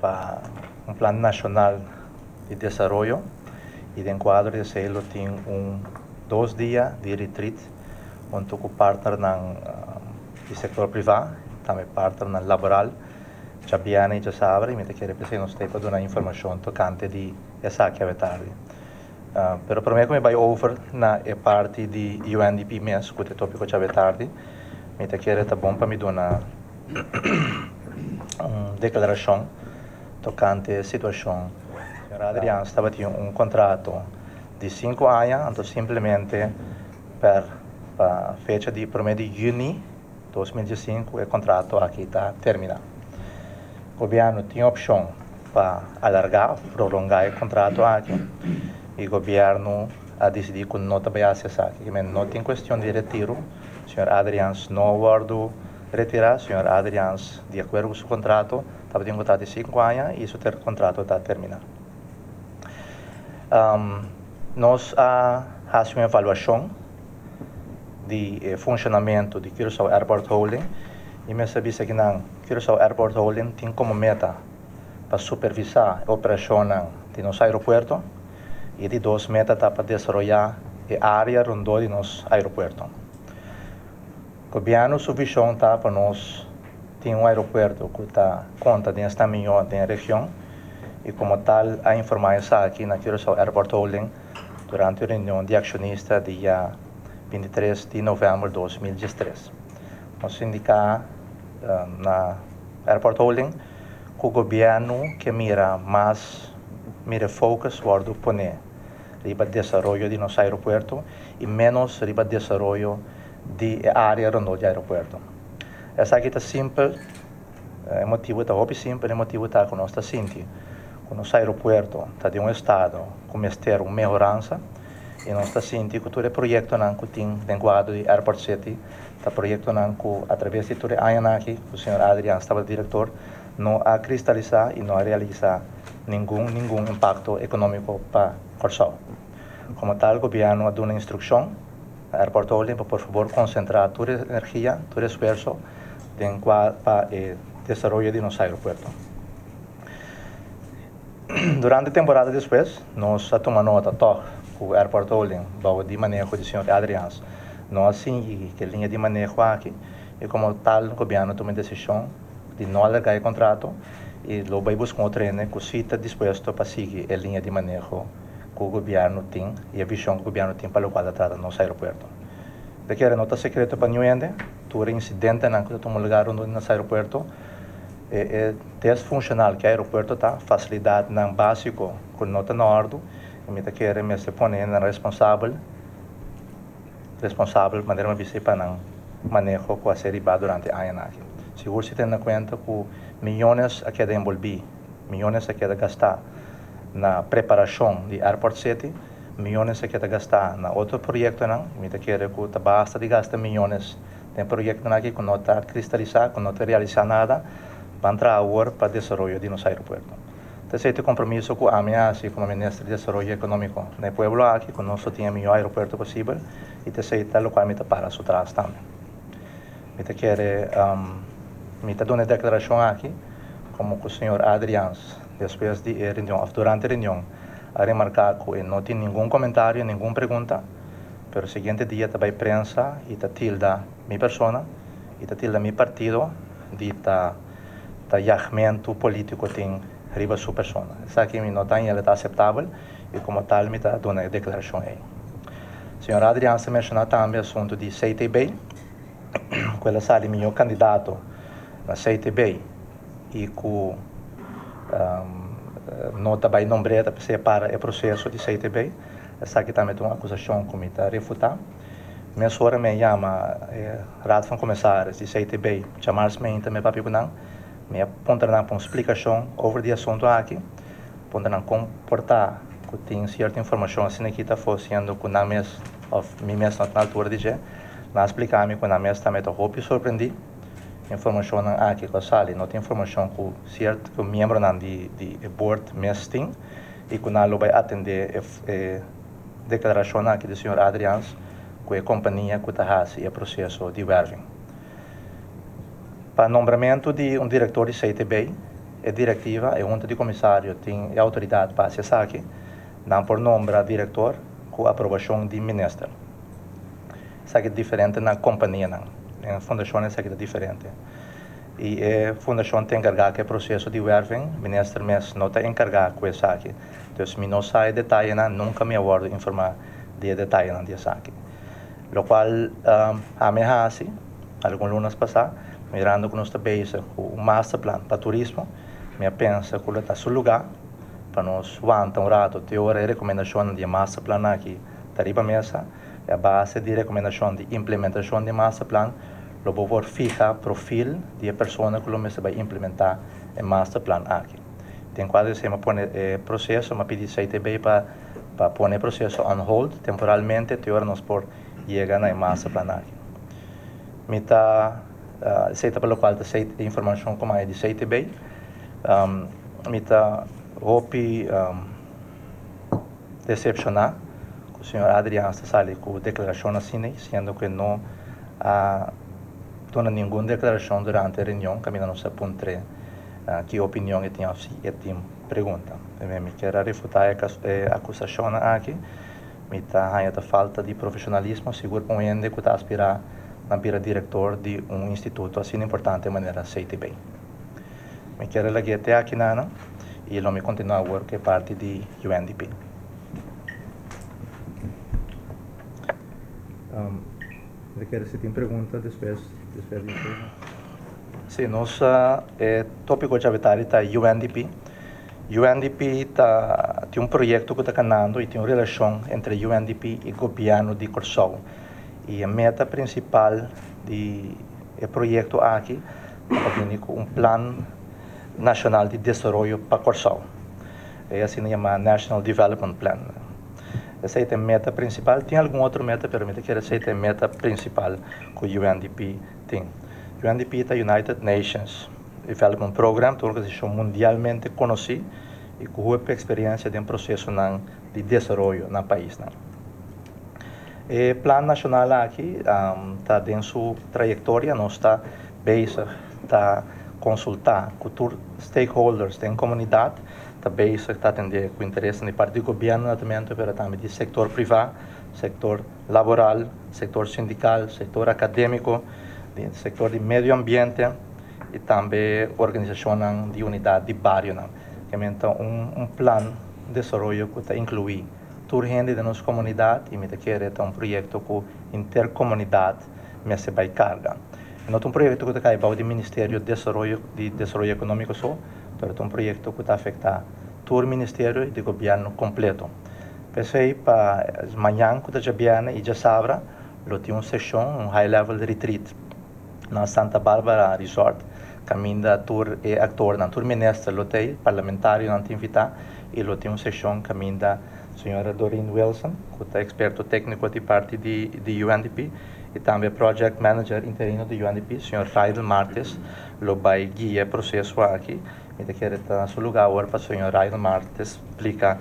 Pa un plan nashonal di desaroyo i den kuadro di esei lo tin un 2 dia di retreat huntu ku partnernan di sektor privá, tambe partnernan laboral, djabièrnè i djasabra, i mi ta kere p'esei nos ta pa duna informashon tokante di esaki awe tardi. Pero promé ku mi bai over na e parti di UNDP mes, ku ta e tópiko djawe tardi, mi ta kere ta bon pa mi duna un deklarashon tokante situashon. Señor Adriaans tabatin un kontrato di 5 aña, anto simplemente pa fecha di 1 di yüni 2005 e kontrato aki ta terminá. Gobièrnu tin opshon pa alargá, prolongá e kontrato aki i gobièrnu a disidí ku no ta bai hasi esaki. No tin kuestion di retiro, señor Adriaans no a wòrdu retirá, señor Adriaans, di akuerdo ku su kontrato, tabatin un kontrato di 5 aña i su kontrato ta terminá. Nos a hasi un evaluashon di funshonamentu di Curaçao Airport Holding i mester bisa ku nan Curaçao Airport Holding tin komo meta pa supervisá e operashon di nos aeropuerto i di 2 meta ta pa desaroyá e área rondó di nos aeropuerto. Gobièrnu su vishon ta pa nos tin un aeropuerto ku ta konta den esta mihó den region i komo tal a informá esaki na Curaçao Airport Holding durante e reunion di akshonista dia 23 di novèmber 2013. Nos a indiká na Airport Holding ku gobièrnu ke mira mas, mira focus wòrdu poné riba desaroyo di nos aeropuerto i ménos riba desaroyo di e área rondó di aeropuerto. Esaki ta simpel, e motibu ta hopi simpel, e motibu ta ku nos ta sinti ku nos aeropuerto ta den un estado ku mester un mehoransa i nos ta sinti ku tur e proyektonan ku tin den kuadro di Airport City ta proyektonan ku atraves di tur e añanan aki ku señor Adriaans tabata direktor no a kristalisá i no a realisá ningun impakto ekonómiko pa Kòrsou. Komo tal, gobièrnu a duna instrukshon na Airport Holding pa por fabor konsentrá tur e energia, tur e esfuerso den kua pa e desaroyo di nos aeropuerto. Durante e temporada despues, nos a tuma nota tòg ku Airport Holding bou di maneho di señor Adriaans no a sigui ku e liña di maneho aki i komo tal gobièrnu a tuma e desishon di no alargá e kontrato i lo bai buska un otro hende ku si ta dispuesto pa sigui e liña di maneho ku gobièrnu tin i e vishon ku gobièrnu tin pa lokual ta trata nos aeropuerto. Ta kere no ta sekreto pa niun hende, tur e insidentenan ku ta tuma lugá rondó di nos aeropuerto, e desfunshonal ku e aeropuerto ta, fasilidatnan básiko ku no ta na òrdu, i mi ta kere mester pone hendenan responsabel, responsabel manera mi a bisa pa nan maneho ku a ser ribá durante e añanan aki. Sigur si tene na kuenta ku miyones a keda enbolbí, miyones a keda gastá na preparashon di Airport City, miyones a keda gastá na otro proyektonan, mi ta kere ku ta basta di gasta miyones den proyektonan aki ku no ta kristalisá, ku no ta realisá nada, ban traha awor pa desaroyo di nos aeropuerto. Ta esei ta e kompromiso ku ami a hasi komo Minister di Desaroyo Ekonómiko na e pueblo aki, ku nos lo tin e mihó aeropuerto posibel i ta esei ta lokual mi ta para su tras tambe. Mi ta kere, mi ta duna e deklarashon aki komo ku señor Adriaans despues di e reunion òf durante e reunion a remarká ku e no tin ningun komentario, ningun pregunta, pero siguiente dia ta bai prensa i ta tilda mi persona i ta tilda mi partido di ta yagmentu polítiko tin riba su persona. Esaki mi no ta haña ta aseptabel i komo tal mi ta duna e deklarashon ei. Señor Adriaans a menshoná tambe asuntu di CTB, ku el a sali mihó kandidato na CTB i ku no ta bai nombr'é ta p'esei para e proseso di CTB. Esaki tambe ta un akusashon ku mi ta refutá. Mesora mi a yama e Raad van Commissaris di CTB, djamars meinta mi a papia ku nan, mi a puntra nan pa un splikashon over di e asuntu aki, puntra nan kon por ta ku tin sierto informashon asina aki ta afó siendo ku nan mes òf mi mes no ta na altura di dje. Nan a splika mi ku nan mes tambe ta hopi sorprendí. Informashonnan aki ku a sali no ta informashon ku sierto ku miembronan di e board mes tin i ku nan lo bai atendé e deklarashonnan aki di señor Adriaans ku e kompania ku ta hasi e proseso di werving. Pa nombramentu di un direktor di CTB. E direktiva, e hunta di komisario tin e outoridat pa hasi esaki. Nan por nombra direktor ku aprobashon di minister. Esaki ta diferente na kompanianan. Den fundashon esaki ta diferente. I e fundashon ta enkargá ku e proseso di werving, minister mes no ta enkargá ku esaki. Dus mi no sa e detayenan, nunka mi a wòrdu informá di e detayenan di esaki. Lokual ami a hasi algun lunas pasá, mirando ku nos ta bezig ku un masterplan pa turismo, mi a pensa ku lo ta su lugá pa nos wanta un rato te ora e rekomendashonnan di e masterplan aki ta riba mesa i a base di rekomendashon di implementashon di e masterplan lo bo por fiha profil di e persona ku lo mester bai implementá e masterplan aki. Den kuadro di esei mi a pone e proseso, mi a pidi CTB pa pa pone e proseso on hold temporalmente te ora nos por yega na e masterplan aki. Mi ta esei ta pa lokual ta e informashon ku mi a haña di CTB. Mi ta hopi decepciona cu señor Adriaans ta sali cu declaracion asina y siendo cu e no a duna ningun declaracion durante e reunion caminda nos a puntr'e ki opinion e tin of si e tin pregunta. Mi kier a refuta e acusacionnan aki. Mi ta haña ta falta di profesionalismo sigur pa un hende cu ta aspira na bira director di un instituto asina importante manera CTB. Mi kier a lag'é te aki nana i lo mi kontinuá awor ku e parti di UNDP. Mi ta kere si tin pregunta despues despues di esei. Sí, nos e tópiko djawe ta UNDP. UNDP ta tin un proyekto ku ta kanando i tin un relashon entre UNDP i gobièrnu di Kòrsou. I e meta prinsipal di e proyekto aki ta bini ku un plan nashonal di desaroyo pa Kòrsou. E asina yamá National Development Plan. Esei ta e meta prinsipal. Tin algun otro meta, pero mi ta kere esei ta e meta prinsipal ku UNDP tin. UNDP ta United Nations Development Program, ta un organisashon mundialmente konosí i ku hopi eksperensia den prosesonan di desaroyo na paisnan. E plan nashonal aki ta den su trayektoria, nos ta bezig ta konsultá ku tur stakeholders den komunidat, ta bezig ta atendé ku interesnan di parti di gobièrnu naturalmente, pero tambe di sektor privá, sektor laboral, sektor sindikal, sektor akadémiko, di sektor di medio ambiente i tambe organisashonnan di unidat di barionan. Kementa un plan desaroyo ku ta inkluí tur hende den nos komunidat i mi ta kere ta un proyekto ku henter komunidat mester bai karga. E no ta un proyekto ku ta kai bou di Ministerio Desaroyo di Desaroyo Ekonómiko so, pero ta un proyekto ku ta afektá tur ministerio i di gobièrnu kompleto. P'esei pa mañan ku ta djabièrnè i djasabra lo tin un seshon, un high level retreat na Santa Barbara Resort kaminda tur e aktornan, tur minister lo ta ei, parlamentarionan ta invitá i lo tin un seshon kaminda señora Doreen Wilson ku ta eksperto tékniko di parti di di UNDP i tambe project manager interino di UNDP señor Raidel Martes lo bai guia e proseso aki. Mi ta kere ta na su lugá awor pa señor Raidel Martes splika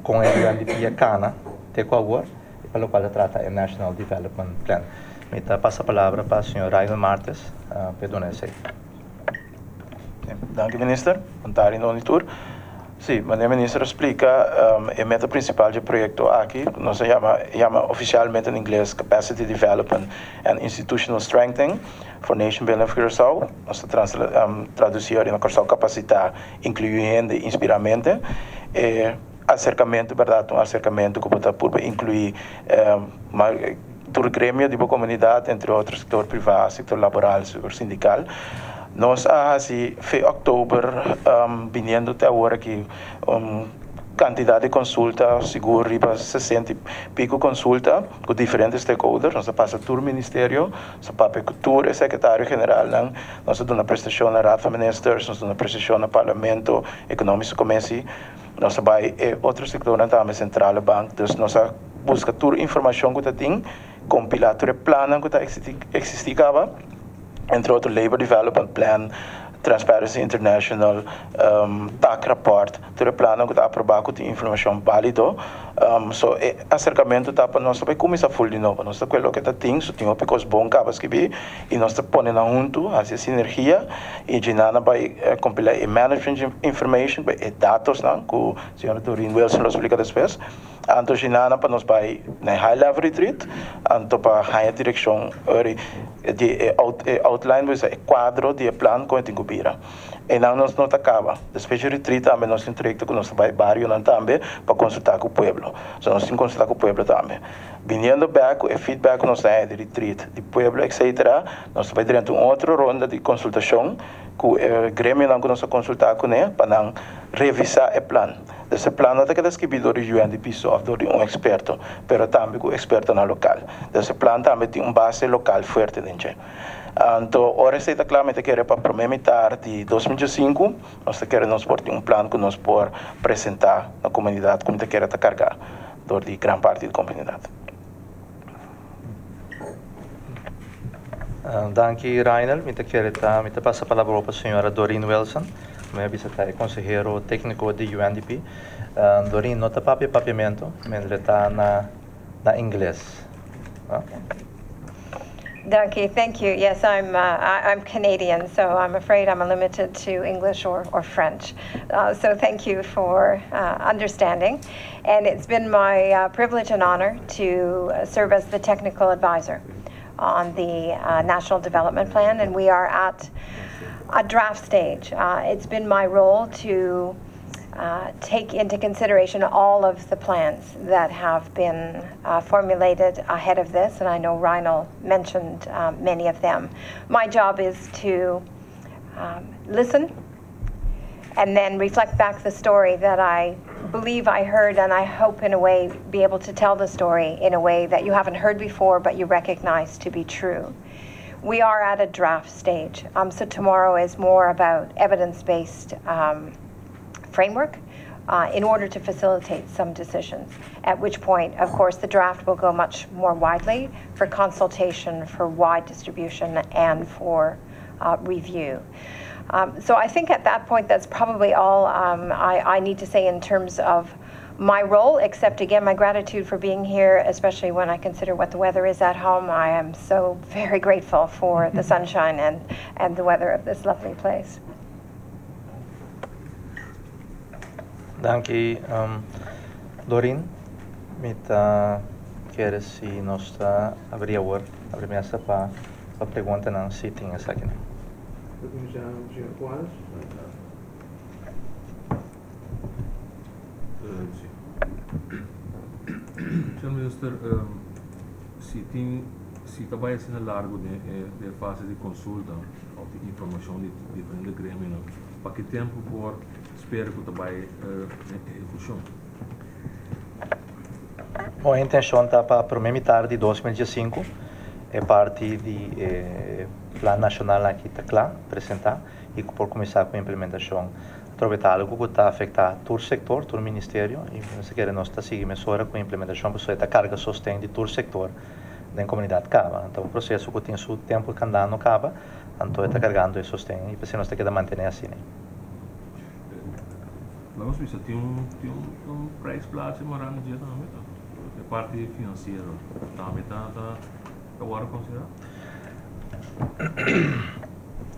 kon e UNDP a kana te ku awor i pa lokual ta trata e National Development Plan. Mi ta pasa palabra pa señor Raidel Martes pa e duna esei. Danki minister. Bon tardi nos di tur. Si, manera minister a splika e meta prinsipal dje proyekto aki, nos a yama yama ofisialmente na ingles Capacity Development and Institutional Strengthening for Nation Building of Curaçao. Nos ta tradusi ora na Kòrsou kapasitá, inkluí hende, inspirá mente. E aserkamentu bèrdat ta un aserkamentu ku bo ta purba inkluí tur gremio di bo komunidat, entre otro sektor privá, sektor laboral, sektor sindikal. Nos a hasi fe òktober biniendo te awor aki un kantidat di konsulta, sigur riba sesenta i piko konsulta ku diferente stakeholders. Nos a pasa tur ministerio, nos a papia ku tur e sekretario generalnan, nos a duna prestashon na Raad van Ministers, nos a duna prestashon na Parlamento, Ekonomische Commissie, nos a bai e otro sektornan tambe, Centrale Bank. Dus nos a buska tur informashon ku ta tin, kompilá tur e plannan ku ta eksistí kaba. Entre otro Labor Development Plan, Transparency International, TAC rapport, tur e plannan ku ta aprobá ku tin informashon bálido. So e aserkamentu ta pa nos ta bai kuminsá ful di nobo. Nos ta kue loke ta tin, so tin hopi kos bon kaba skibí i nos ta pone nan huntu, hasi e sinergia i dje nan a bai kompilá e management information, e datosnan ku señora Doreen Wilson lo splika despues. Anto dje nan pa nos bai na e high level retreat, anto pa haña direkshon di e outline, bo bisa e kuadro di e plan kon e tin ku bira. I nan nos no ta kaba. Despues di retreat tambe nos tin trayekto ku nos ta bai barionan tambe pa konsultá ku pueblo. So nos tin konsultá ku pueblo tambe. Biniendo bèk ku e feedback ku nos ta haña di retreat, di pueblo etcetera, nos ta bai drenta un otro ronda di konsultashon ku e gremionan ku nos a konsultá kuné pa nan revisá e plan. Dus e plan no ta keda skibí dor di UNDP so òf dor di un eksperto, pero tambe ku ekspertonan lokal. Dus e plan tambe tin un base lokal fuerte den dje. Anto ora esei ta kla mi ta kere pa promé mitar di 2005 nos ta kere nos por tin un plan ku nos por presentá na komunidat ku mi ta kere ta kargá dor di gran parti di komunidat. Danki Rainel, mi ta kere ta mi ta pasa palabra pa señora Doreen Wilson, mi a bisa ta e konsehero tékniko di UNDP. Doreen no ta papia papiamento, mientras ta na ingles. Danki, thank you. Yes, I'm Canadian, so I'm afraid I'm limited to English or French. So thank you for understanding. And it's been my privilege and honor to serve as the technical advisor on the National Development Plan, and we are at a draft stage. It's been my role to take into consideration all of the plans that have been formulated ahead of this, and I know Reinald mentioned many of them. My job is to listen and then reflect back the story that I believe I heard, and I hope in a way be able to tell the story in a way that you haven't heard before, but you recognize to be true. We are at a draft stage, so tomorrow is more about evidence-based framework in order to facilitate some decisions. At which point, of course, the draft will go much more widely for consultation, for wide distribution, and for review. So I think at that point, that's probably all I need to say in terms of my role, except again, my gratitude for being here, especially when I consider what the weather is at home. I am so very grateful for the sunshine and the weather of this lovely place. Danki, Doreen. Mi ta kere si nos ta habri awor, habri mesa pa preguntanan si tin esaki. Señor Cuadros. Si. Señor Minister, si tin si ta bai asina largu den fase di konsulta òf di informashon di diferente gremionan, pa ki tempu por spera ku ta bai ehekushon? Bon, e intenshon ta pa promé mitar di 2015 e parti di plan nashonal aki ta kla, presentá i por kuminsá ku implementashon. Trobe ta algu ku ta afektá tur sektor, tur ministerio, i nos ke nos ta sigui mesora ku implementashon, pasobra ta karga sosten di tur sektor den komunidat kaba. Anto, e proseso ku tin su tempu kandando kaba, anto ta kargando e sosten i p'esei nos ta keda mantené asina. Vamos bisa, tin un prijsplaatje mará na dje tambe, ta? E parti finansiero tambe ta wòrdu konsiderá?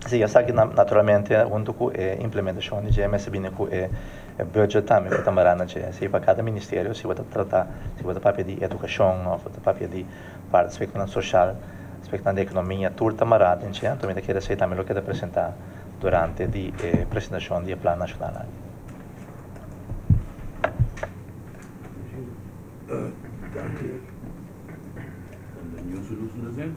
Si, esaki naturalmente huntu ku e implementashon di GMS bini ku e budget tambe ku ta mará na dje. Si pa kada ministerio, si bo ta trata, si bo ta papia di edukashon òf bo ta papia di parti aspektonan sosial, aspektonan di ekonomia, tur ta mará den dje, anto mi ta kere esei tambe loke ta presentá durante di e presentashon di e plan nashonal aki. Danki. News presente.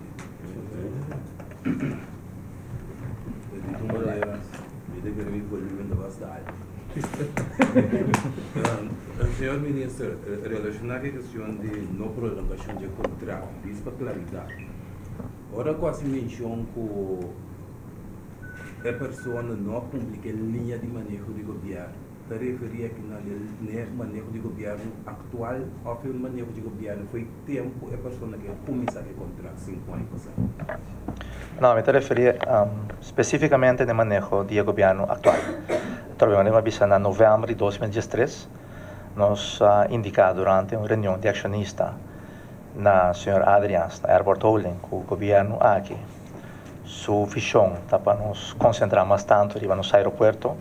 Dito mo mi ta kere mi volumen ta basta alto. Señor Minister, relashoná ku e kuestion di no prolongashon di kontrato, djis pa klaridat. Ora ku hasi menshon ku e persona no a kumpli ku e liña di maneho di gobièrnu, ta referí aki na e maneho di gobièrnu aktual òf e maneho di gobièrnu for tempu e persona ku a kuminsá e kontrato 5 aña pasá? No, mi ta referí spesífikamente na e maneho di e gobièrnu aktual. Atrobe manera mi a bisa na novèmber di 2013 nos a indiká durante un reunion di akshonista na señor Adriaans na Airport Holding ku gobièrnu aki su vishon ta pa nos konsentrá mas tantu riba nos aeropuerto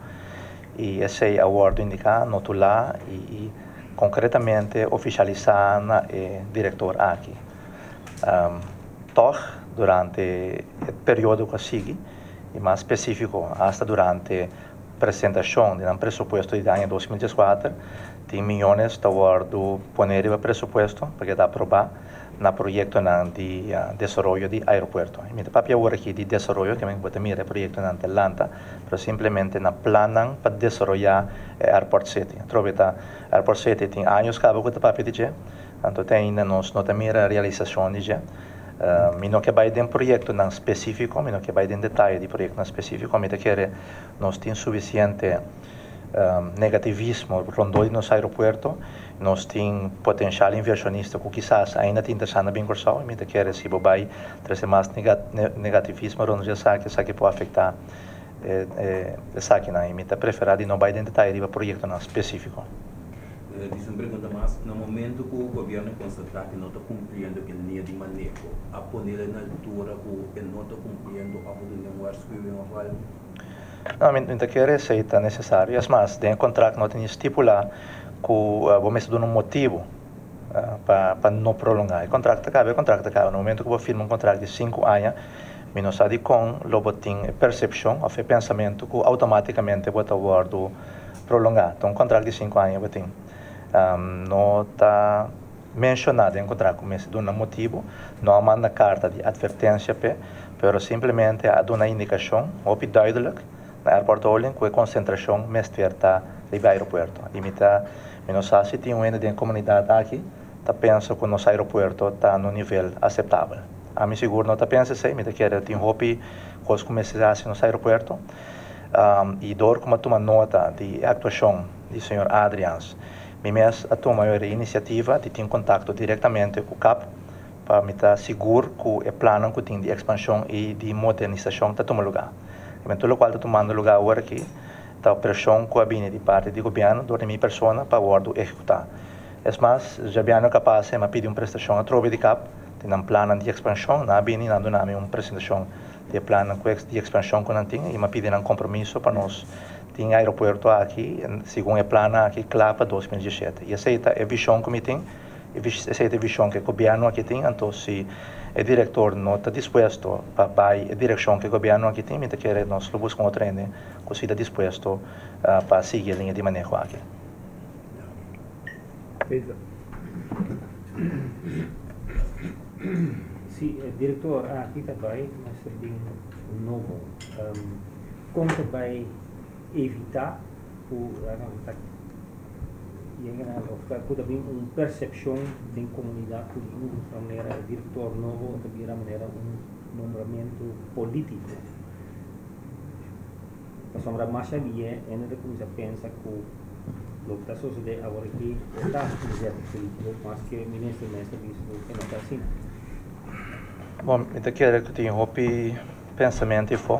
i esei a wòrdu indiká, notulá i konkretamente ofishalisá na e direktor aki. Tòg durante e periodo ku a sigui i mas spesífiko asta durante presentashon di nan presupuesto di aña 2014 tin miyones ta wòrdu pone riba presupuesto pa keda aprobá na proyektonan di desaroyo di aeropuerto. I mi ta papia awor aki di desaroyo, ke men ku bo ta mira e proyektonan ta lanta, pero simplemente na plannan pa desaroyá e Airport City. Atrobe ta Airport City tin años kaba ku ta papia di dje, anto te ainda nos no ta mira realisashon di dje. Mi no ke bai den proyektonan spesífiko, mi no ke bai den detaye di proyektonan spesífiko, mi ta kere nos tin sufisiente negativismo rondó di nos aeropuerto, nos tin potenshal invershonista ku kisas ainda ta interesá na bin Kòrsou i mi ta kere si bo bai trese mas negativismo rondó di esaki, esaki por afektá esakinan i mi ta preferá di no bai den detaye riba proyektonan spesífiko. Dis un pregunta mas, na momento ku gobièrnu konstatá ku no ta kumpliendo e liña di maneho, a ponele na altura ku e no ta kumpliendo òf a duna un waarschuwing òf algu? No, mi ta kere esei ta nesesario. Es mas, den e kontrakt no tin stipulá ku bo mester duna un motibu pa no prolongá. E kontrakt ta kaba, e kontrakt ta kaba. Na momento ku bo firma un kontrakt di sinku aña, mi no sa dikon lo bo tin e persepshon òf e pensamentu ku outomátikamente bo ta wòrdu prolongá. Ta un kontrakt di sinku aña bo tin. No ta menshoná den kontrakt ku mester duna motibu, no a manda karta di atvertensia p'e, pero simplemente a duna indikashon hopi duidelijk na Airport Holding ku e konsentrashon mester ta riba aeropuerto. I mi ta mi no sa si tin un hende den komunidat aki ta pensa ku nos aeropuerto ta na un nivel aseptabel. Ami sigur no ta pensa esei, mi ta kere tin hopi kos ku mester hasi nos aeropuerto. I dor ku mi a tuma nota di e aktuashon di señor Adriaans, mi mes a tuma e inisiativa di tin kontakto direktamente ku cap pa mi ta sigur ku e plannan ku tin di ekspanshon i di modernisashon ta tuma lugá. I tur lokual ta tumando lugá awor aki ta preshon ku a bini di parti di gobièrnu dor di mi persona pa wòrdu ehekutá. Es mas, djabièrnu kapas mi a pidi un prestashon atrobe di cap di nan plannan di ekspanshon. Nan a bini i nan a duna mi un presentashon di e plannan di ekspanshon ku nan tin i mi a pidi nan kompromiso pa nos tin aeropuerto aki segun e plannan aki kla pa 2017. I esei ta e vishon ku mi tin. Esei ta e vishon ku e gobièrnu aki tin, anto si e direktor no ta dispuesto pa bai e direkshon ku e gobièrnu aki tin, mi ta kere nos lo buska un otro hende ku si ta dispuesto pa sigui e liña di maneho aki. Peter. Si e direktor aki ta bai, mester bin un nobo. Kon ta bai evitá ku ta yega of ku ta bin un persepshon den komunidat ku di un manera e direktor nobo ta bira manera un nombramentu polítiko? Pasobra masha bie hende ta kuminsá pensa ku loke ta sosodé awor aki e ta un zet polítiko, maske minister mes ta bisa ku e no ta asina. Bon, mi ta kere ku tin hopi pensamentu afó.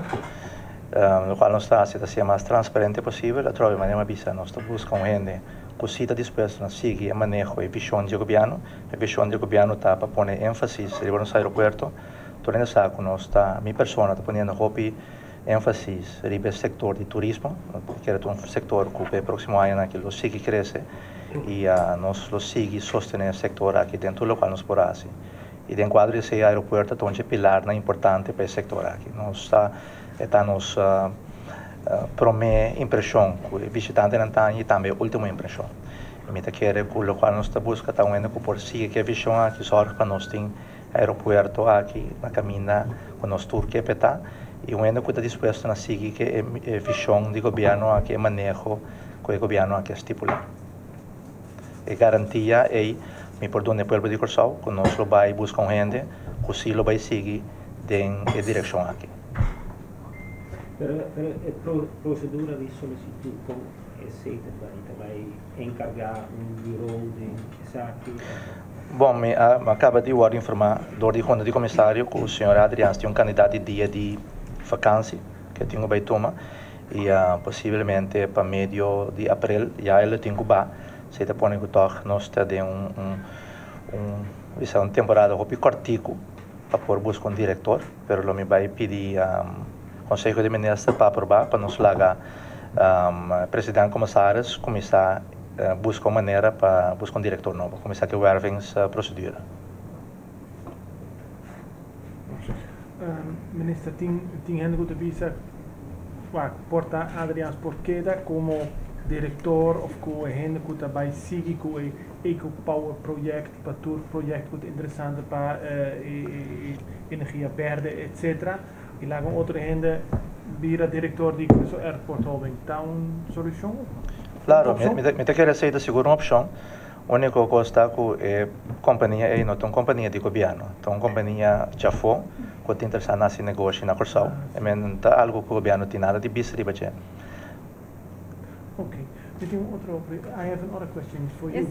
Lokual nos ta hasi ta sea mas transparente posibel. Atrobe manera mi a bisa nos ta buska un hende ku si ta dispuesto na sigui e maneho, e vishon di e gobièrnu. E vishon di e gobièrnu ta pa pone énfasis riba nos aeropuerto. Tur hende sa ku nos ta, mi persona ta poniendo hopi énfasis riba e sektor di turismo. Kere ta un sektor ku pa e próksimo añanan aki lo sigui krese i nos lo sigui sostené e sektor aki den tur lokual nos por hasi. I den kuadro di esei aeropuerto ta un dje pilarnan importante pa e sektor aki. Nos ta e ta nos promé impreshon ku e bishitantenan ta haña i tambe e último impreshon. I mi ta kere ku lokual nos ta buska ta un hende ku por sigui ku e vishon aki, sòrg pa nos tin aeropuerto aki na kaminda ku nos tur ke p'e ta i un hende ku ta dispuesto na sigui ku e vishon di gobièrnu aki, e maneho ku e gobièrnu aki a stipulá. E garantia ei mi por duna e pueblo di Kòrsou ku nos lo bai buska un hende ku si lo bai sigui den e direkshon aki. Pero e prosedura di solisitut kon esei ta bai? Ta bai enkargá un biro den esaki? Bon, mi a kaba di wòrdu informá dor di Hunta di Komisario ku señor Adriaans tin un kandidat di dia di vakansi ku e tin ku bai tuma i posiblemente pa medio di aprel ya e lo tin ku ba. Esei ta pone ku tòg nos ta den un un bisa un temporada hopi kòrtiku pa por buska un direktor, pero lo mi bai pidi Konseho di Minister pa aprobá pa nos laga President Komisaris kuminsá buska un manera pa buska un direktor nobo, kuminsá ku e wervingsprosedura. Minister, tin tin hende ku ta bisa wak por ta Adriaans por keda komo direktor of ku e hende ku ta bai sigui ku e Eco Power Project pa tur project ku ta interesante pa e energia berde etcetera i laga un otro hende bira direktor di Curaçao Airport Holding ta un solushon of no? Claro, mi ta kere esei ta sigur un opshon. Úniko kos ta ku e kompania ei no ta un kompania di gobièrnu, ta un kompania djafó ku ta interesá na hasi negoshi na Kòrsou. E men ta algu ku gobièrnu tin nada di bisa riba dje. Ok, mi tin un otro, I have another question for you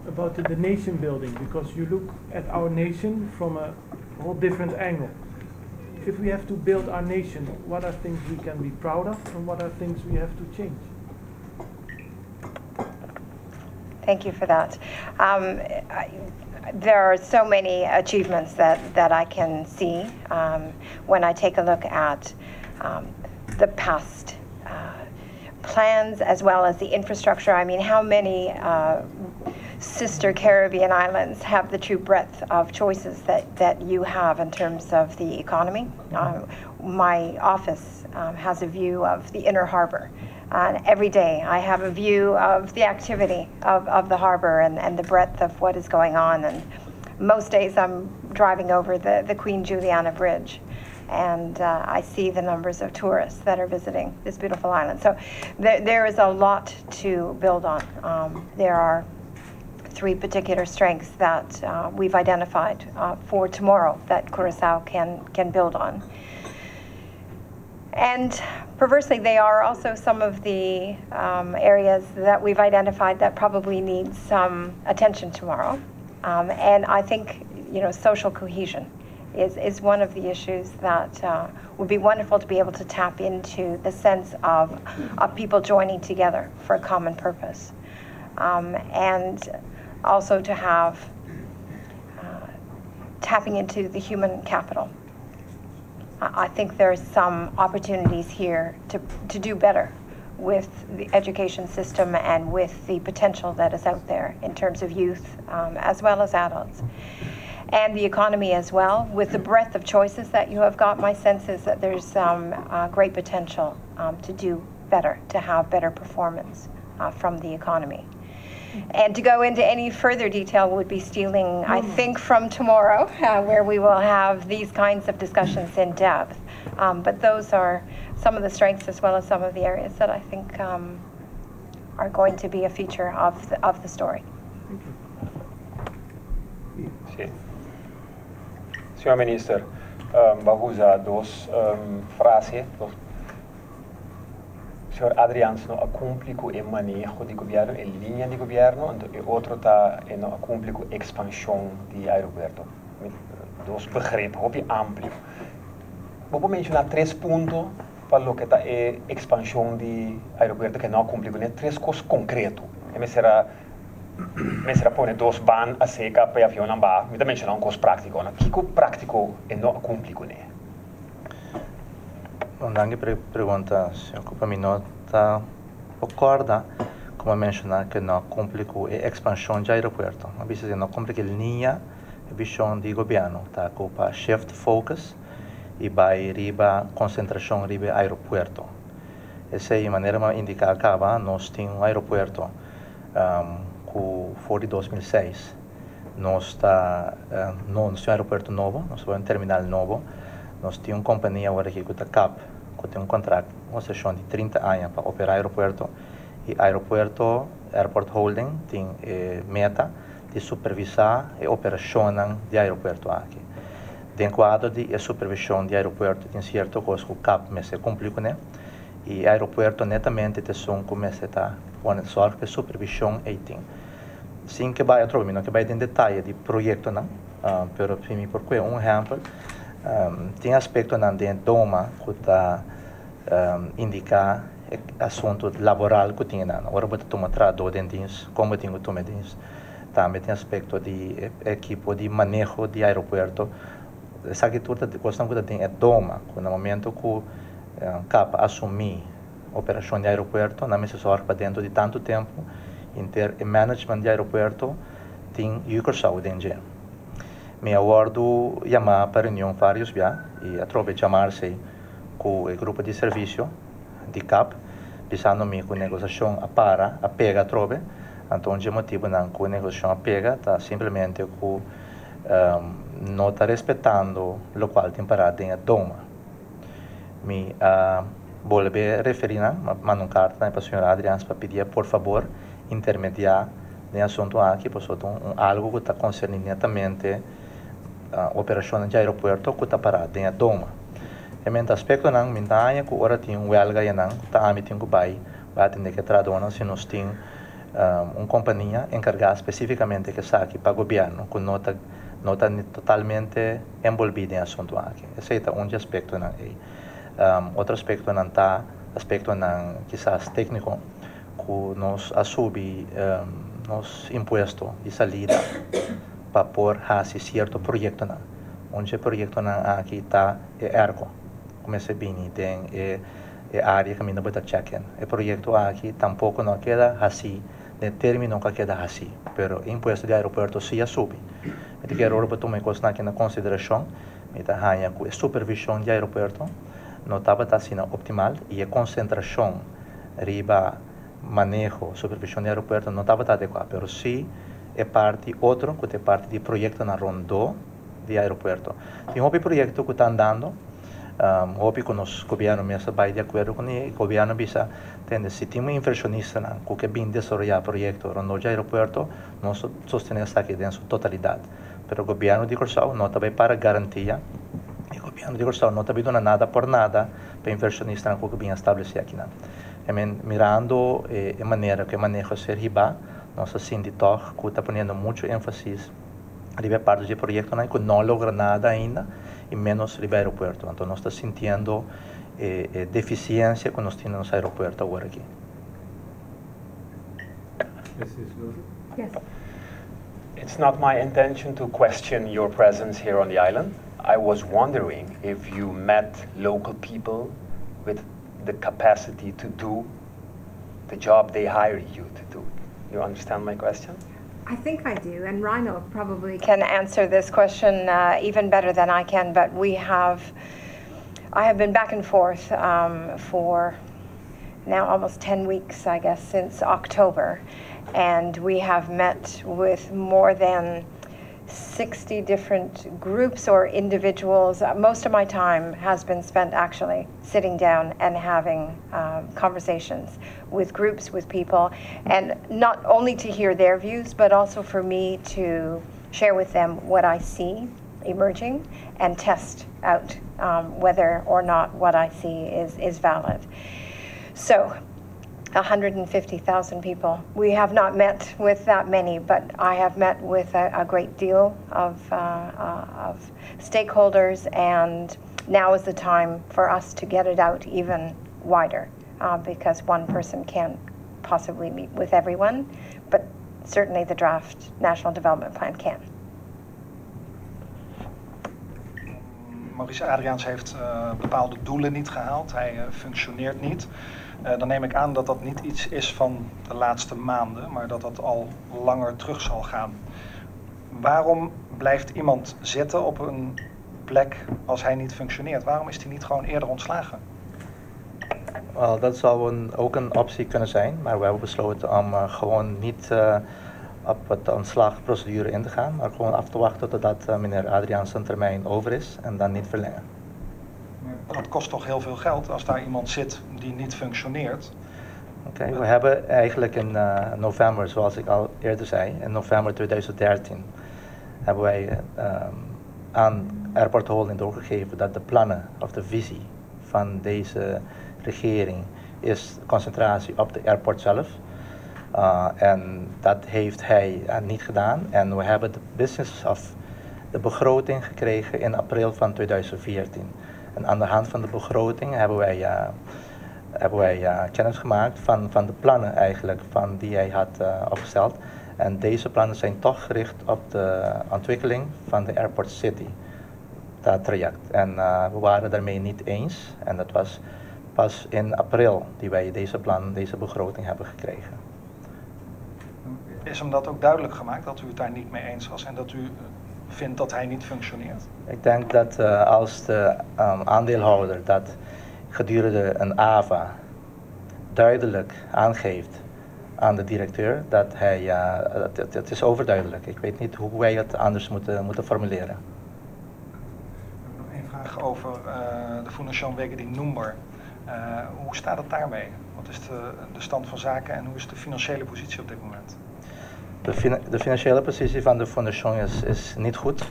about the nation building because you look at our nation from a whole different angle. If we have to build our nation, what are things we can be proud of and what are things we have to change? Thank you for that. Um, I, there are so many achievements that, that I can see um, when I take a look at um, the past uh, plans as well as the infrastructure. I mean, how many sister Caribbean islands have the true breadth of choices that, that you have in terms of the economy? My office has a view of the inner harbor. Every day I have a view of the activity of, of the harbor and, and the breadth of what is going on. And most days I'm driving over the, the Queen Juliana Bridge and I see the numbers of tourists that are visiting this beautiful island. So there, there is a lot to build on. There are three particular strengths that we've identified for tomorrow that Curacao can, can build on. And perversely, they are also some of the areas that we've identified that probably need some attention tomorrow. And I think, social cohesion is, is one of the issues that would be wonderful to be able to tap into the sense of, of people joining together for a common purpose. And also to have tapping into the human capital. I think there's some opportunities here to, to do better with the education system and with the potential that is out there in terms of youth as well as adults. And the economy as well. With the breadth of choices that you have got, my sense is that there's great potential to do better, to have better performance from the economy. And to go into any further detail would be stealing, I think, from tomorrow, where we will have these kinds of discussions in depth. But those are some of the strengths as well as some of the areas that I think are going to be a feature of the story. Thank you. Si. Señor Minister, bo a usa dos frase. Dos. Señor Adriaans no a kumpli ku e maneho di gobièrnu, e liña di gobièrnu, anto e otro ta e no a kumpli ku ekspanshon di aeropuerto. Dos begrip hopi amplio. Bo por menshoná tres punto pa loke ta e ekspanshon di aeropuerto ku e no a kumpli kuné, tres kos konkreto. E mester a pone dos baan aseka pa e avionnan baha. Mi ta menshoná un kos práktiko. No? Kiko práktiko e no a kumpli kuné? Bon, danki pa e pregunta, señor Cooper. Mi no ta acorda como menciona cu no a cumpli cu e expansion di aeropuerto. A bisa si no cumpli cu e liña, e vision di gobierno. Ta cu pa shift focus y bay riba concentracion riba aeropuerto. Esey manera mi a indica caba, nos tin un aeropuerto cu for di 2006 nos ta no, nos tin un aeropuerto nobo, nos tin un terminal nobo, nos tin un compania awor aki cu ta CAP, cu tin un contract, un concesion di 30 aña pa opera aeropuerto y aeropuerto, Airport Holding tin e meta di supervisa e operacionnan di aeropuerto aki. Den cuadro di e supervision di aeropuerto tin cierto cos cu CAP mester cumpli cune y aeropuerto netamente ta esun cu mester ta pone zorg pa e supervision ey tin. Sin ke bai atrobe, mi no ke bai den detaye di proyektonan, pero si mi por kue un ehèmpel, tin aspektonan den e DOMA ku ta indiká e asuntu laboral ku tin einan. Ora bo ta tuma trahadó den dins, kon bo tin ku tuma e dins. Tambe tin aspekto di e ekipo di maneho di aeropuerto. Esaki tur ta kosnan ku ta den e DOMA, ku na momento ku kap asumí operashon di aeropuerto, nan mester sòrg pa dentro di tantu tempu inter e management di aeropuerto tin yu Kòrsou den dje. Mi a wòrdu yamá pa reunion vários bia i atrobe djamarse ku e grupo di servisio di kap bisando mi ku negosiashon a para, a pega atrobe. Anto un dje motibunan ku e negosiashon a pega ta simplemente ku no ta respetando lokual tin pará den e doma. Mi a bolbe referí nan, mi a manda un karta tambe pa señor Adriaans pa pidié por fabor intermediá den e asuntu aki pasobra ta un algu ku ta konserní netamente operashonnan di aeropuerto ku ta pará den e doma. E mente aspektonan mi ta haña ku ora tin un wèlga ayanan ta ami tin ku bai bai atendé ku e trahadónan si nos tin un kompania enkargá spesífikamente ku esaki pa gobièrnu ku no ta no ta totalmente enbolbí den e asuntu aki. Esei ta un di aspektonan ei. Otro aspektonan ta aspektonan kisas tékniko ku nos a subi nos impuesto di salida pa por hasi sierto proyektonan. Un di e proyektonan aki ta e airco ku mester bini den e e área kaminda bo ta check-in. E proyekto aki tampoko no a keda hasí den e término ku a keda hasí, pero e impuesto di aeropuerto sí a subi. Mi ta kere ora bo tuma e kosnan aki na konsiderashon, mi ta haña ku e supervishon di aeropuerto no tabata asina optimal i e konsentrashon riba maneho, supervishon di aeropuerto no tabata adekuá, pero sí e parti otro ku ta e parti di proyektonan rondó di aeropuerto. Tin hopi proyekto ku ta andando, hopi ku nos gobièrnu mes a bai di akuerdo kuné i gobièrnu a bisa, tende si tin un invershonistanan ku ke bin desaroyá proyekto rondó di aeropuerto, nos ta sostené esaki den su totalidat. Pero gobièrnu di Kòrsou no ta bai para garantia i gobièrnu di Kòrsou no ta bai duna nada por nada pa invershonistanan ku ke bin establesé akinan. I men, mirando e manera ku e maneho a ser hibá, nos ta sinti tòg ku ta poniendo muchu énfasis riba e parti dje proyektonan ku no a logra nada ainda i ménos riba aeropuerto. Anto nos ta sintiendo e e defisiensia ku nos tin na nos aeropuerto awor aki. Yes. It's not my intention to question your presence here on the island. I was wondering if you met local people with the capacity to do the job they hire you to do. You understand my question? I think I do, and Rhino probably can answer this question uh, even better than I can, but we have, I have been back and forth um, for now almost 10 weeks, I guess, since October. And we have met with more than 60 different groups or individuals. Uh, most of my time has been spent actually sitting down and having um, conversations with groups, with people, and not only to hear their views, but also for me to share with them what I see emerging and test out um, whether or not what I see is, is valid. So, 150,000 people. We have not met with that many, but I have met with a, a great deal of, uh, uh, of stakeholders, and now is the time for us to get it out even wider uh, because one person can't possibly meet with everyone, but certainly the draft National Development Plan can. Maurice Adriaans heeft uh, bepaalde doelen niet gehaald. Hij uh, functioneert niet. Uh, dan neem ik aan dat dat niet iets is van de laatste maanden, maar dat dat al langer terug zal gaan. Waarom blijft iemand zitten op een plek als hij niet functioneert? Waarom is hij niet gewoon eerder ontslagen? Wel, dat zou een, ook een optie kunnen zijn, maar we hebben besloten om uh, gewoon niet uh, op het ontslagprocedure in te gaan, maar gewoon af te wachten totdat uh, meneer Adriaan zijn termijn over is en dan niet verlengen. Maar dat kost toch heel veel geld als daar iemand zit die niet functioneert? Oké, okay, we hebben eigenlijk in uh, november, zoals ik al eerder zei, in november 2013 hebben wij uh, aan Airport Holding doorgegeven dat de plannen of de visie van deze regering is concentratie op de airport zelf. En dat heeft hij niet gedaan. En we hebben de business of de begroting gekregen in april van 2014. En aan de hand van de begroting hebben wij kennis gemaakt van de plannen eigenlijk van die hij had opgesteld. En deze plannen zijn toch gericht op de ontwikkeling van de Airport City, dat traject. En we waren daarmee niet eens. En dat was pas in april die wij deze plan, deze begroting hebben gekregen. Is hem dat ook duidelijk gemaakt dat u het daar niet mee eens was en dat u vindt dat hij niet functioneert? Ik denk dat als de aandeelhouder dat gedurende een AVA duidelijk aangeeft aan de directeur, dat hij, het is overduidelijk. Ik weet niet hoe wij het anders moeten formuleren. Nog één vraag over de Fundashon Wega di Number. Hoe staat het daarmee? Wat is de stand van zaken en hoe is de financiële positie op dit moment? De financiële positie van de Fundashon is niet goed.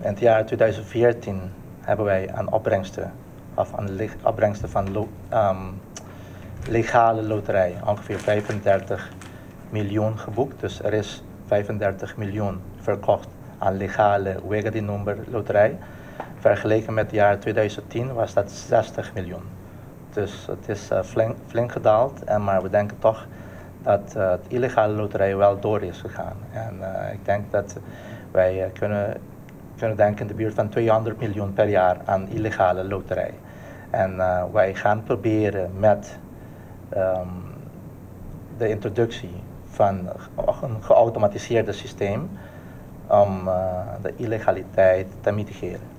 In het jaar 2014 hebben wij aan opbrengsten, of aan opbrengsten van legale loterij ongeveer 35 miljoen geboekt. Dus er is 35 miljoen verkocht aan legale Wega di Number loterij. Vergeleken met het jaar 2010 was dat 60 miljoen. Dus het is flink, flink gedaald, maar we denken toch dat het illegale loterij wel door is gegaan. En ik denk dat wij kunnen denken in de buurt van 200 miljoen per jaar aan illegale loterij. En wij gaan proberen met de introductie van een geautomatiseerde systeem om de illegaliteit te mitigeren.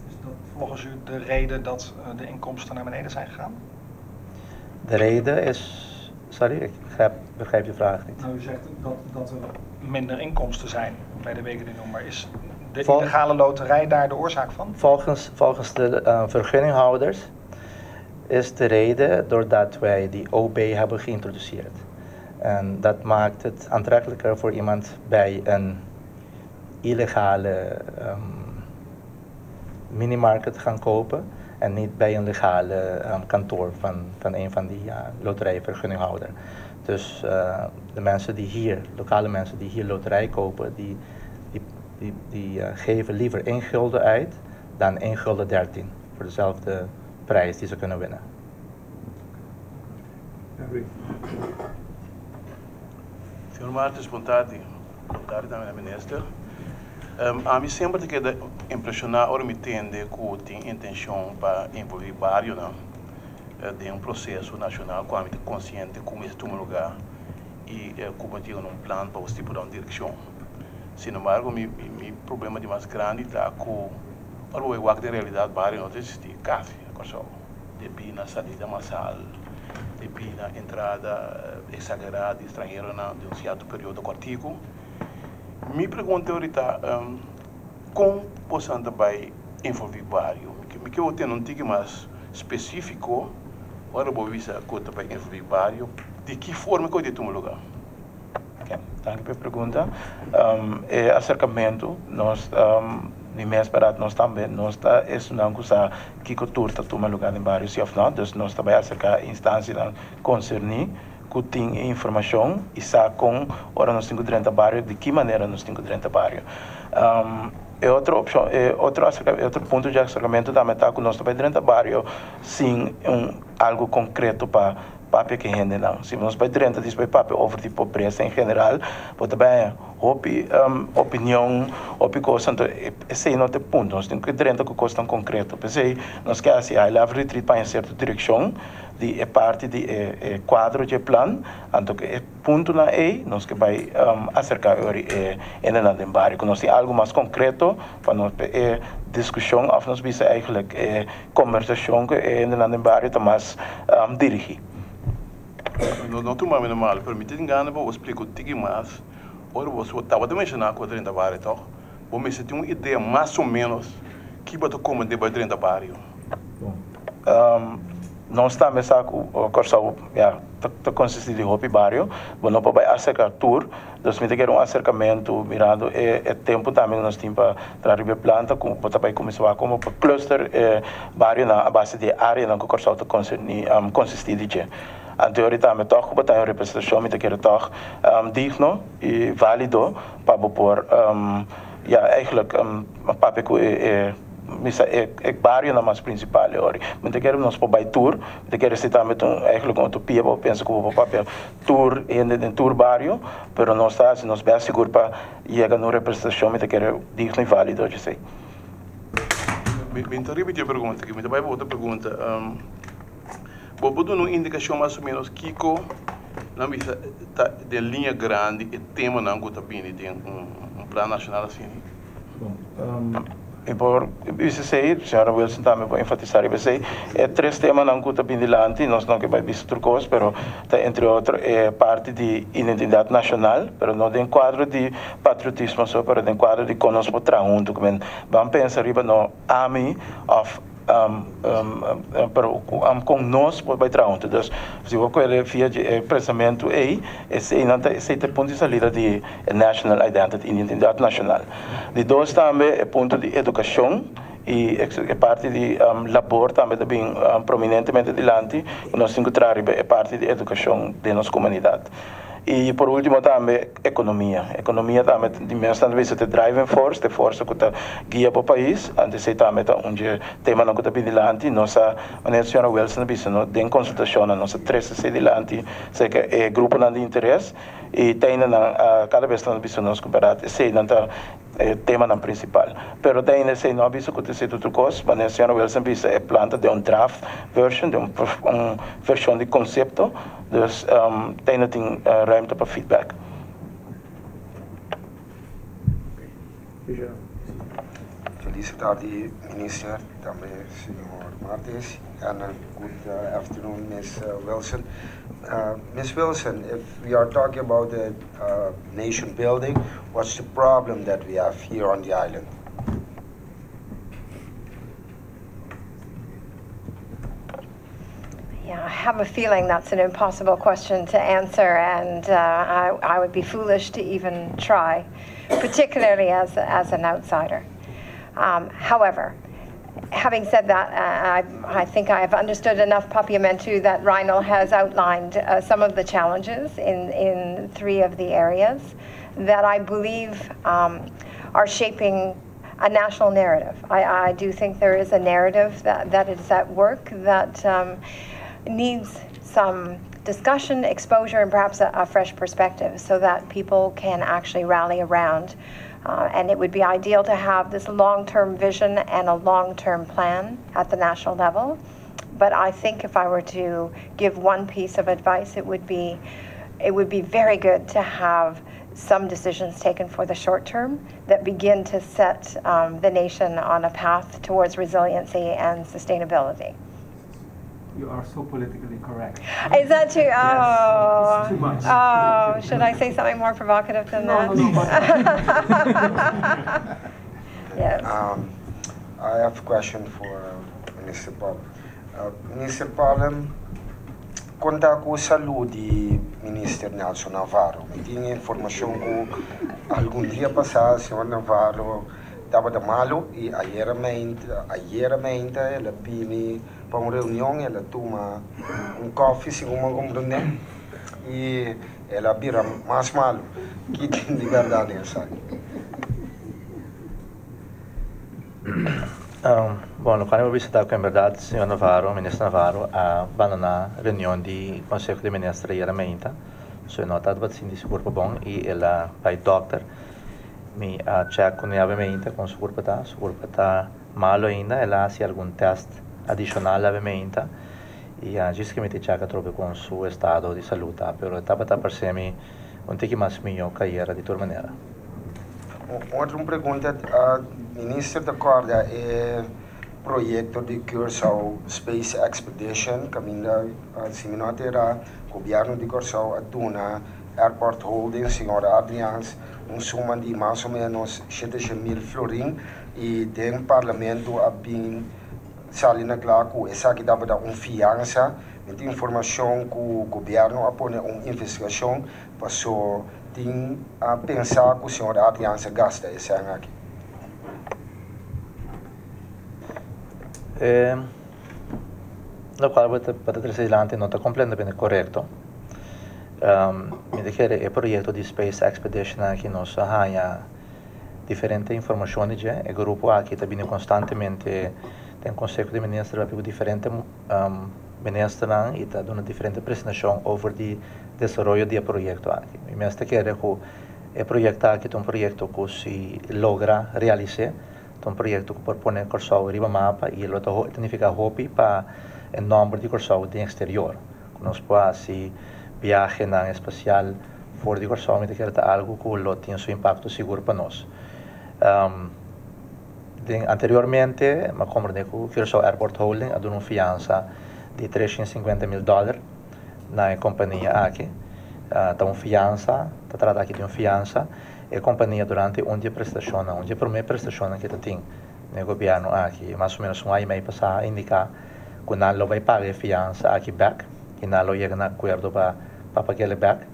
Is dat volgens u de reden dat de inkomsten naar beneden zijn gegaan? De reden is. Sorry, ik begrijp je vraag niet. Nou, u zegt dat er minder inkomsten zijn bij de Wega di Number. Is de illegale loterij daar de oorzaak van? Volgens de vergunninghouders is de reden doordat wij die OB hebben geïntroduceerd. En dat maakt het aantrekkelijker voor iemand bij een illegale minimarket gaan kopen en niet bij een legale kantoor van een van die loterijvergunninghouder. Dus de mensen die hier, lokale mensen die hier loterij kopen, die geven liever 1 gulden uit dan 1 gulden 13 voor dezelfde prijs die ze kunnen winnen. Henry. Señor Martins, bon tardi. Bon tardi tambe, minister. Ami semper ta keda impreshoná ora mi tende ku tin intenshon pa envolví bario den un proseso nashonal ku ami ta konsiente ku mester tuma lugá i ku bo tin un plan pa stipulá un direkshon. Sin embargo, mi problema di mas grandi ta ku ora bo wak den realidat, bario no ta eksistí kasi na Kòrsou. Debí na salida masal, debí na entrada eksagerá di estranhero den un sierto periodo kòrtiku. Mi pregunta ahorita, kon boso ta bai envolví bario? Mi ke tin un tiki mas spesífiko, ora bo bisa ku ta bai envolví bario, di ki forma ku e ta tuma lugá? Ok, danki pa e pregunta. E aserkamentu, nos, mi mes para nos tambe, nos ta estudiando ku kiko tur ta tuma lugá den bario, si òf no, dus nos tambe aserká instansianan konserní ku tin informashon i sa kon ora nos tin ku drenta bario, di ki manera nos tin ku drenta bario. E otro opshon, e otro punto di aserkamentu tambe ta ku nos tambe drenta bario sin algu konkreto pa papia ku hendenan. Si nos bai drenta djis bai papia over di pobresa en general, bo ta bai hopi opinion, hopi kos, anto esei no ta e punto. Nos tin ku drenta ku kosnan konkreto. P'esei nos ke hasi high level retreat pa sierto direkshon di e parti di e kuadro di plan, anto e puntonan ei, nos ke bai aserká e hendenan den bario. Ku nos tin algu mas konkreto pa nos e diskushon òf nos bisa eigenlijk e kombersashon ku e hendenan den bario ta mas dirigí. No, no tuma mi mal, pero mi tin gana pa splika un tiki mas. Ora bo tabata menshoná ku drenta bario, toch? Bo mester tin un idea mas o ménos ki bo ta kome di bai drenta bario. Nos tambe sa ku Kòrsou ja, ta konsistí di hopi bario, bo no por bai aserká tur, dus mi ta kere un aserkamentu mirando e tempu tambe ku nos tin pa traha riba e plan ta ku bo ta bai kuminsá komo pa cluster e barionan a base di e áreanan ku Kòrsou ta konserní, konsistí di dje. Anto e ora tambe tòg ku bo ta den un representashon mi ta kere tòg digno i válido pa bo por ya eigenlijk papia ku e misa e e barionan mas prinsipal e ora. Mi ta kere nos por bai tur, mi ta kere si tambe ta un eigenlijk un utopia pa bo pensa ku bo por papia tur hende den tur bario, pero nos ta hasi nos bèst sigur pa yega na un representashon mi ta kere digno i válido djesei. Mi mi ta ripití e pregunta aki, mi ta bai pa otro pregunta. Bo por duna un indikashon mas o ménos kiko nan bisa ta den liña grandi e temanan ku ta bini den un plan nashonal asina? Bon, mi por bisa esei, señora Wilson tambe por enfatisá riba esei. E tres temanan ku ta bini dilanti, nos no ke bai bisa tur kos, pero ta entre otro e parti di identidat nashonal, pero no den kuadro di patriotismo so, pero den kuadro di kon nos por traha huntu. Ku men ban pensa riba no ami òf pero kon nos por bai traha huntu. Dus si bo kere via di e pensamentu ei, eseinan ta esei ta e punto di salida di e national identity, identidat nashonal. Di dos tambe e punto di edukashon i e parti di labor tambe ta bin prominentemente dilanti ku nos tin ku traha riba e parti di edukashon den nos komunidat. I por ultimo tambe ekonomia. Ekonomia tambe di mes tantu bisa ta e driving force, ta e forsa ku ta guia bo pais. Anto esei tambe ta un dje temanan ku ta bin dilanti. Nos a, manera señora Wilson a bisa, no den konsultashonnan nos a trese esei dilanti serka e gruponan di interes i te ainda nan a kada bes nan a bisa nos ku bèrdat eseinan ta e temanan principal. Pero te ainda esey no a bisa cu ta esey tur cos. Wanneer señora Wilson bisa e plan ta den un draft version, den un version di concepto. Dus te ainda tin ruimte pa feedback. Feliz tardi Minister, tambe señor Martes and good afternoon Miss Wilson. Miss Wilson, if we are talking about the nation building, what's the problem that we have here on the island? Yeah, I have a feeling that's an impossible question to answer, and uh, I, I would be foolish to even try, particularly as, as an outsider. Um, however, having said that, uh, I, I think I have understood enough Papiamentu that Reinald has outlined uh, some of the challenges in, in three of the areas that I believe um, are shaping a national narrative. I, I do think there is a narrative that, that is at work that um, needs some discussion, exposure, and perhaps a, a fresh perspective so that people can actually rally around. Uh, and it would be ideal to have this long term vision and a long term plan at the national level. But I think if I were to give one piece of advice, it would be it would be very good to have some decisions taken for the short term that begin to set um, the nation on a path towards resiliency and sustainability. You are so politically correct. Is that too? Oh, yes, too much. Oh, should I say something more provocative than no, that? No, no, yes. Um, I have a question for Minister Paul. Uh, Minister Palm, kon ta ku salú di Minister Nelson Navarro? Mi tin informashon ku algun dia pasá señor Navarro tabata malu i ayera meinta ayera meinta el a bini pa un reunion, el a tuma un kòfi segun mi a komprendé i el a bira mas malu. Ki tin di bèrdat den esaki? Bon, lokual mi por bisa ta ku en bèrdat señor Navarro, Minister Navarro a bandoná reunion di Konseho di Minister ayera meinta, so e no tabata sinti su kurpo bon i el a bai dòkter. Mi a chèk kuné awe meinta kon su kurpo ta, su kurpo ta malu ainda, el a hasi algun tèst adishonal awe meinta i djis ke mi ta chèk atrobe kon su estado di salú ta, pero e tabata parse mi un tiki mas mihó ku ayera di tur manera. Un otro pregunta, Minister ta kòrda e proyekto di Curaçao Space Expedition kaminda si mi no a tera gobièrnu di Kòrsou a duna Airport Holdings señor Adriaans un suma di mas o ménos shete mil florin i den parlamento a bin sali na kla ku esaki tabata un fiansa. Mi tin informashon ku gobièrnu a pone un investigashon paso tin a pensa ku señor Adriaans a gasta e sèn aki. E Lokual bo ta bo ta trese dilanti no ta kompletamente korekto. Mi ta kere e proyekto di Space Expedition aki nos a haña diferente informashon di dje. E grupo aki ta bini konstantemente den Konseho di Minister papia ku diferente ministernan i ta duna diferente presentashon over di desaroyo di e proyekto aki. Mi mes ta kere ku e proyekto aki ta un proyekto ku si logra realis'é Ta un proyekto ku por pone Kòrsou riba mapa i lo ta nifiká hopi pa e nòmber di Kòrsou den eksterior. Ku nos por hasi biahenan espasial for di Kòrsou mi ta kere ta algu ku lo tin su impakto sigur pa nos. Den anteriormente mi a komprendé ku Curaçao Airport Holding a duna un fiansa di 350 mil dòler na e kompania aki. Ta un fiansa, ta trata aki di un fiansa. E kompania durante un di e prestashonnan, un di e promé prestashonnan ke ta tin den e gobièrnu aki, mas o ménos un aña i mei pasá a indiká ku nan lo bai paga e fiansa aki bèk i nan lo yega na akuerdo pa pa pag'el bèk.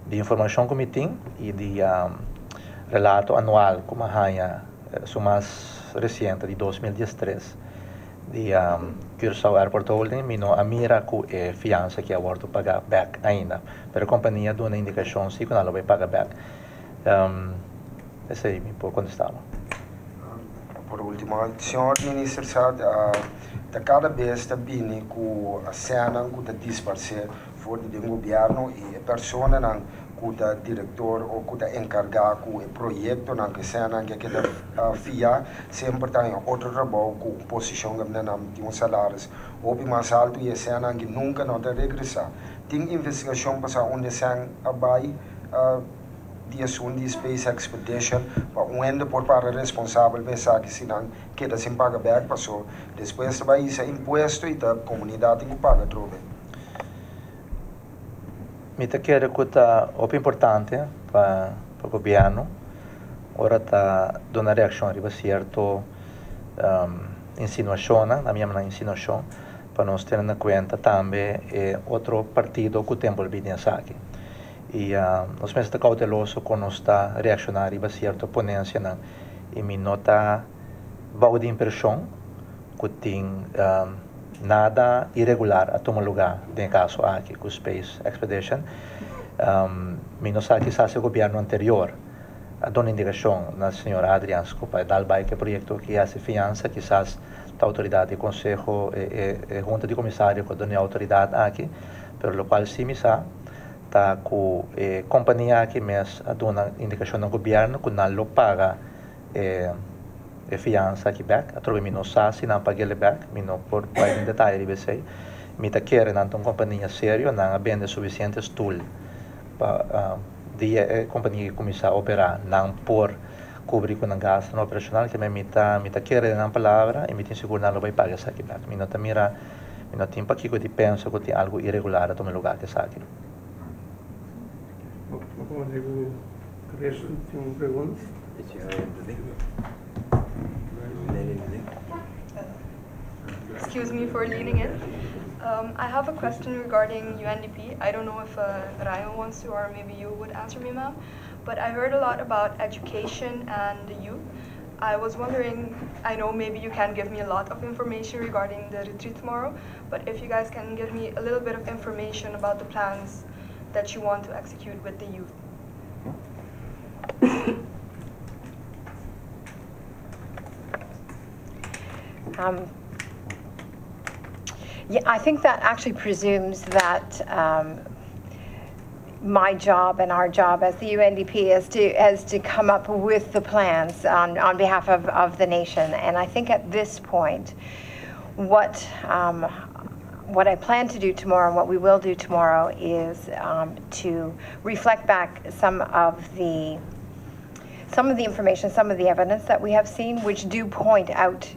Di informashon ku mi tin i di relato anual ku mi a haña su mas resiente di 2013 di Curaçao Airport Holding mi no a mira ku e fiansa aki a wòrdu pagá bèk ainda. Pero e kompania duna indikashon si ku nan lo bai paga bèk. Esei mi por kontestá bo. Por último, señor Minister sa ta kada bes ta bini ku sènan ku ta disparsé for di den gobièrnu i e personanan ku ta direktor o ku ta enkargá ku e proyektonan ku e sènan ke keda fiá semper ta haña otro trabou ku un posishon kaminda nan tin un salaris hopi mas altu i e sènan aki nunka no ta regresá. Tin investigashon pasá unda e sèn a bai di esun di Space Expedition pa un hende por para responsabel pa esaki si nan keda sin paga bek paso despues ta bai hisa impuesto i ta komunidat tin ku paga atrobe. Mi ta kere ku ta hopi importante pa pa gobièrnu ora ta duna reakshon riba sierto insinuashonnan, nan mi yama nan insinuashon, pa nos tene na kuenta tambe e otro partido ku ta enbolbí den esaki. I nos mester ta kouteloso kon nos ta reakshoná riba sierto ponensianan i mi no ta bou di impreshon ku tin nada iregular a tuma lugá den e kaso aki ku Space Expedition. Mi no sa kisas e gobièrnu anterior a duna indikashon na señor Adriaans ku pa e dal bai ku e proyekto aki hasi fiansa, kisas ta outoridat di konseho, e hunta di komisario ku a duna e outoridat aki, pero lokual si mi sa ta ku e kompania aki mes a duna indikashon na gobièrnu ku nan lo paga e e fiansa aki bek. Atrobe mi no sa si nan pag'el e bek, mi no por bai den detaye riba esei. Mi ta kere nan ta un kompania serio, nan a bende sufisiente stul pa dia e kompania aki kuminsá operá nan por kubri ku nan gastunan operashonal. Keme mi ta mi ta kere den nan palabra i mi tin sigur nan lo bai paga esaki bek. Mi no ta mira, mi no tin pakiko di pensa ku tin algu iregular a tuma lugá ku esaki. Excuse me for leaning in. I have a question regarding UNDP. I don't know if uh, Ryan wants to or maybe you would answer me, ma'am. But I heard a lot about education and the youth. I was wondering, I know maybe you can't give me a lot of information regarding the retreat tomorrow, but if you guys can give me a little bit of information about the plans that you want to execute with the youth. Yeah, I think that actually presumes that my job and our job as the UNDP is to is to come up with the plans on, on behalf of, of the nation. And I think at this point, what what I plan to do tomorrow and what we will do tomorrow is to reflect back some of the some of the information, some of the evidence that we have seen, which do point out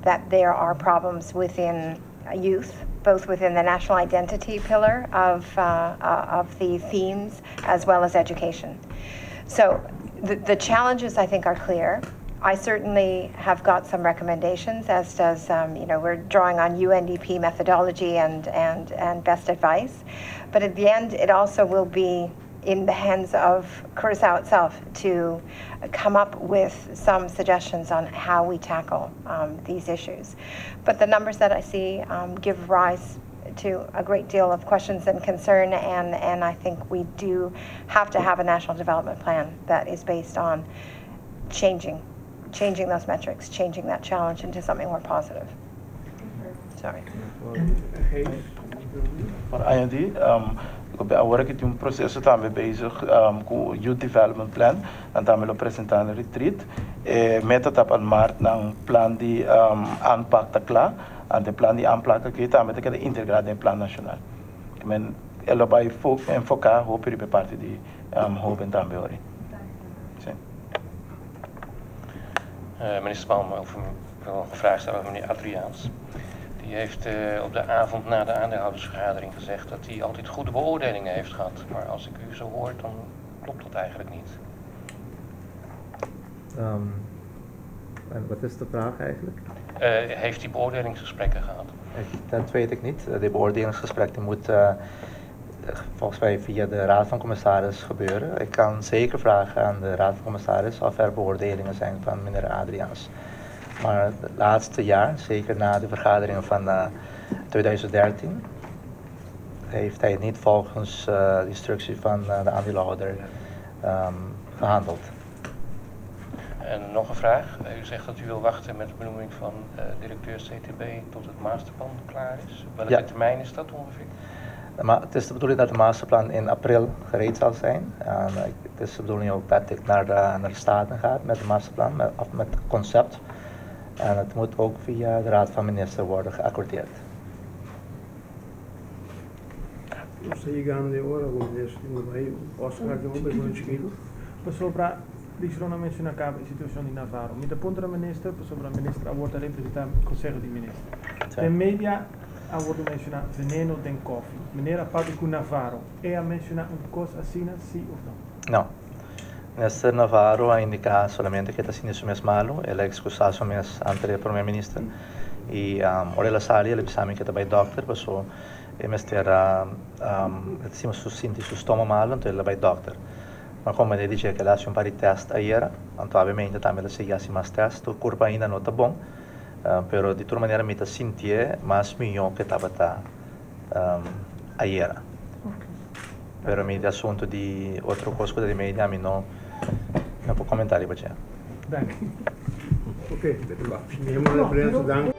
that there are problems within youth, both within the national identity pillar of, of the themes as well as education. So the, the challenges, I think, are clear. I certainly have got some recommendations, as does, you know, we're drawing on UNDP methodology and, and, and best advice. But at the end, it also will be in the hands of Curacao itself to come up with some suggestions on how we tackle these issues. But the numbers that I see give rise to a great deal of questions and concern, and, and I think we do have to have a national development plan that is based on changing, changing those metrics, changing that challenge into something more positive. Sorry. Por añadi, awor aki tin un proceso tambe bezig cu Youth Development Plan, nan tambe lo presenta na retreat. E meta ta pa maart nan plan di aanpak ta cla, anto e plan di aanpak aki tambe ta keda integra den e plan nacional. Men e lo bay enfoca hopi riba e parti di hoben tambe ori. Si. Minister Palm, ik wil nog een vraag stellen aan meneer Adriaans. Die heeft op de avond na de aandeelhoudersvergadering gezegd dat hij altijd goede beoordelingen heeft gehad. Maar als ik u zo hoor, dan klopt dat eigenlijk niet. En wat is de vraag eigenlijk? Heeft hij beoordelingsgesprekken gehad? Dat weet ik niet. De beoordelingsgesprekken moeten volgens mij via de Raad van Commissaris gebeuren. Ik kan zeker vragen aan de Raad van Commissaris of er beoordelingen zijn van meneer Adriaans. Maar het laatste jaar, zeker na de vergaderingen van 2013, heeft hij niet volgens de instructie van de aandeelhouder gehandeld. En nog een vraag. U zegt dat u wil wachten met de benoeming van directeur CTB tot het masterplan klaar is. Op welke termijn is dat ongeveer? Maar het is de bedoeling dat de masterplan in april gereed zal zijn. En het is de bedoeling ook dat ik naar de Staten ga met het masterplan, of met het concept. En het moet ook via de Raad van Ministers worden geaccordeerd. Nos ta yegando e ora ku minister tin ku bai. Oscar tin un pregunta chikitu. Pasobra Lisrona menciona caba e situacion di Navarro. Mi ta puntra minister pasobra minister awor ta representa Conseho di Minister. Den media a wordo menciona veneno den koffie. Meneer a papia cu Navarro. E a menciona un cos asina, si of no? No. Minister Navarro a indica solamente cu e ta sinti su mes malo. El a excusa su mes ante e Prome Minister. Y ora el a sali el a bisa mi cu e ta bay dokter paso e mester a e ta sinti su stoma malo anto el a bay dokter. Ma como e dice cu el a haci un par di test ayera, anto obviamente tambe el a sigui haci mas test. Su curpa ainda no ta bon, pero di tur manera mi ta sintié mas mihó cu e tabata ayera. Pero mi di asunto di otro cos cu ta di media mi no no por comenta riba dje. Danki. Ok, miembro di prensa danki.